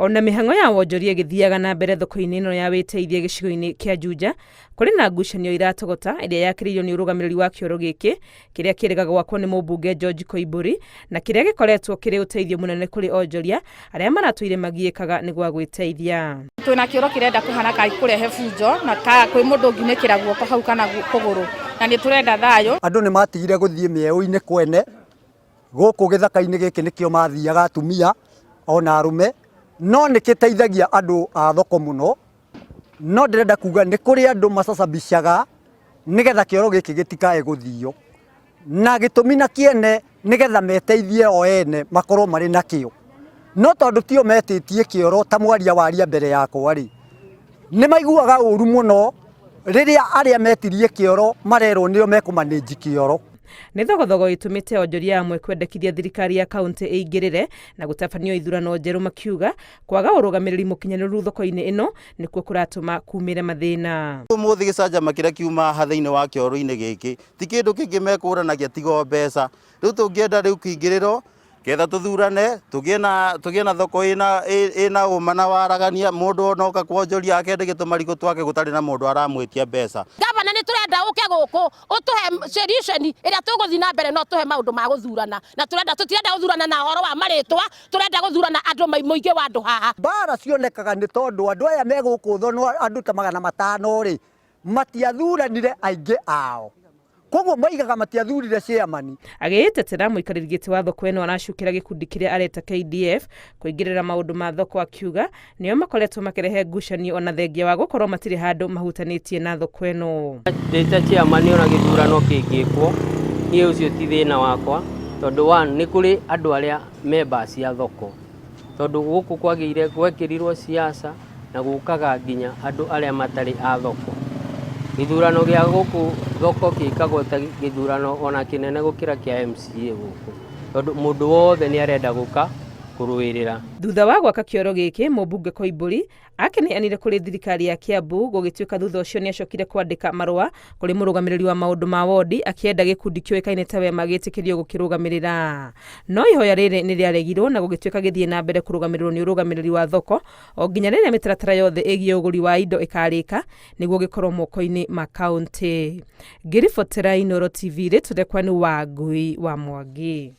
Ona mĩhang'o ya wonjoria ĩgĩthiaga na mbere thoko-inĩ ĩno ya wĩteithia gĩcigo-inĩ kĩa Juja, kũrĩ na ngucanio iratogota ĩrĩa yakĩrĩirio nĩ ũrũgamĩrĩri wa kĩoro gĩkĩ kĩrĩa kĩrĩga gwakwo nĩ mũmbunge George Koimbũri na kĩrĩa gĩkoretwo kĩrĩ ũteithio mũnene kũrĩ onjoria arĩa maratũire magiĩkaga nĩ gwa gwĩteithia. Twĩna kĩoro kĩrenda kũhana ka kũrehe bunjo na ka kwĩ mũndũ ũngiunĩkĩra guoko hau kana kũgũrũ na nĩ tũrenda thayũ. Andũ nĩ matigire gũthiĩ mĩeũ-inĩ kwene, gũkũ gĩthaka-inĩ gĩkĩ nĩkĩo mathiaga atumia ona arũme, no nĩ gĩteithagia andũ a thoko mũno, no ndĩrenda kuga nĩ kũrĩ andũ macacabicaga nĩgetha kĩoro gĩkĩ gĩtikae gũthio, na gĩtũmi na kĩene nĩgetha meteithie o ene makorwo marĩ na kĩo, no tondũ tio metĩtie kĩoro ta mwaria waria mbere yakwa rĩ, nĩ maiguaga ũru mũno rĩrĩa arĩa metirie kĩoro marerwo nĩo mekũmanĩnji kĩoro. Nĩ thogothogo ĩtũmĩte onjoria amwe kwendekithia thirikari ya kauntĩ ĩingĩrĩre na gũtabanio ithurano njerũ makiuga kwaga ũrũgamĩrĩri mũkinyanĩru thoko-inĩ ĩno nĩkuo kũratũma kumĩre mathĩna. Ũmũthĩ gĩcanjama kĩrĩa kiuma haha thĩinĩ wa kĩoro-inĩ gĩkĩ ti kĩndũ kĩngĩ mekũranagia tiga o mbeca. Rĩu tũngĩenda rĩu kũingĩrĩrwo ketha tũthurane tũgĩe na tũgĩe na thoko ĩna ĩna ũma na waragania mũndũ ona oka kwonjoria akendeke tũmarigũ twake gũtarĩ na mũndũ aramwĩtia mbeca. Gavana nĩ tũrenda ũke gũkũ ũtũhe solution ĩrĩa tũgũthiĩ na mbere no tũhe maũndũ ma gũthurana na tũrenda tũtirenda gũthurana na ũhoro wa marĩtwa tũrenda gũthurana andũ mũingĩ wa andũ haha. Mbara cionekaga nĩ tondũ andũ aya me gũkũ Thono andũ ta 500 rĩ, matiathuranire aingĩ ao. Koguo moigaga matiathurire chairman. Agĩĩtetera, mũikarĩri gĩtĩ wa thoko ĩno aracukĩra gĩkundi kĩrĩa areta KDF kũingĩrĩra maũndũ ma thoko akiuga nĩo makoretwo makĩrehe ngucanio ona thengia wa gũkorwo matirĩ handũ mahutanĩtie na thoko ĩno. Ndĩ ta chairman ona gĩthurano kĩngĩkwo niĩ ũcio ti thĩna wakwa tondũ one nĩ kũrĩ andũ arĩa members a thoko tondũ gũkũ kwagĩire gwekĩrirwo siasa na gũkaga nginya andũ arĩa matarĩ a thoko. Gĩthurano gĩa gũkũ thoko gĩkagwo ta gĩthurano ona kĩnene gũkĩra kĩa MCA gũkũ tondũ mũndũ wothe nĩ arenda gũka kũrũĩrĩra. Thutha wa gwaka kĩoro gĩkĩ, mũmbunge Koimbũri akĩneanire kũrĩ thirikari ya Kiambu gũgĩtuĩka thutha ũcio nĩacokire kwandĩka marũa kũrĩ mũrũgamĩrĩri wa maũndũ ma wondi akĩenda gĩkundi kĩũĩkaine ta Wema gĩtĩkĩrio gũkĩrũgamĩrĩra. No ihoya rĩrĩ nĩ rĩaregirwo na gũgĩtuĩka gĩthiĩ na mbere kũrũgamĩrĩrwo nĩ ũrũgamĩrĩri wa thoko o nginya rĩrĩa mĩtaratara yothe ĩgiĩ ũgũri wa indo ĩkarĩka nĩguo gĩkorwo moko-inĩ ma kauntĩ. Ngĩribotera Inooro TV rĩtwa rĩakwa nĩ Wangui wa Mwangi.